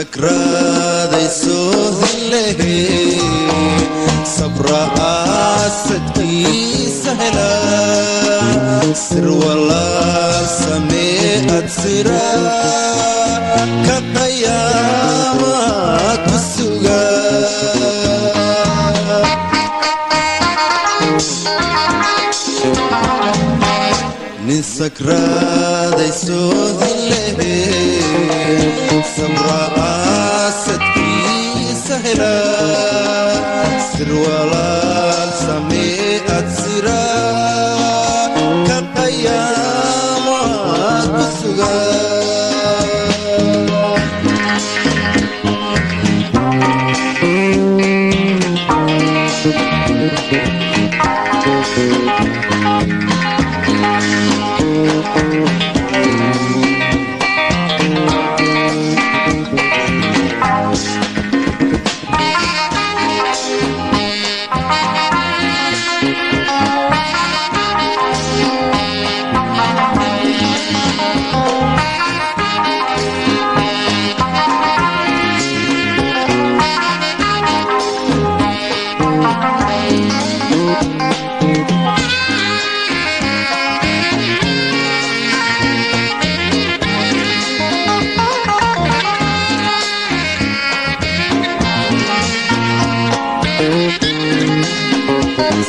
Sakraaday soodin lehe, sabra aasadkiisa hela, sir walaal samee ad sira ka qayaama ku suga. Nin sakraaday soodin lehe, sabra aasadkiisa hela, sir walaal samee ad sira ka qayaama ku suga.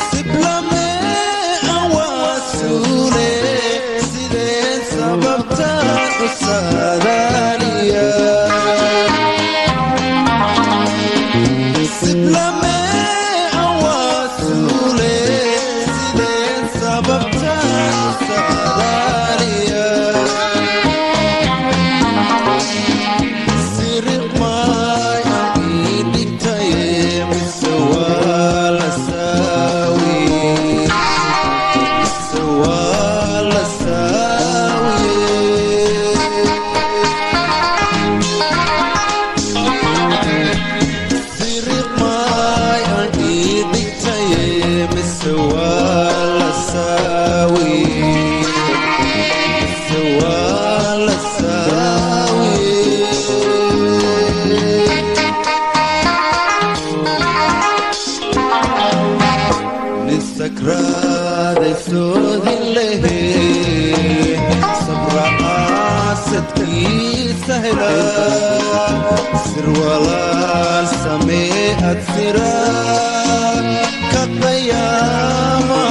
Siblame awaasuule, sideen sababtaan u saadaaliya? Siblame awaasuule, sideen sababtaan u saadaaliya? Siriqmaay aan ii dhigtaye, mise waa la saawiye? Mise waa la saawiye? Siriqmaay aan ii dhigtaye, mise waa la saawiye? Mise waa la saawiye? Nin sakraaday soodin lehe, sabra aasadkiisa hela, sir walaal samee ad sira ka qayaama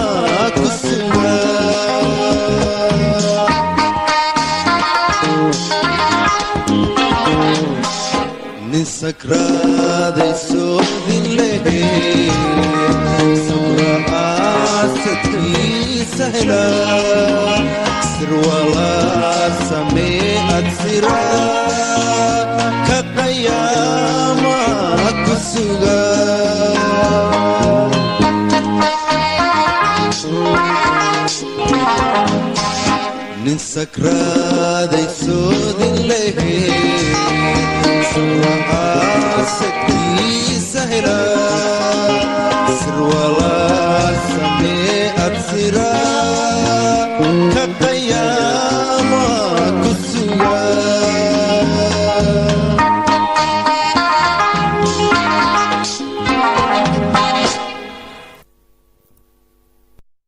ku suga. Nin sakraaday soodin lehe, sabra aasadkiisa hela, sir walaal samee ad sira ka qayaama ku suga. Nin sakraaday soodin lehe, sabra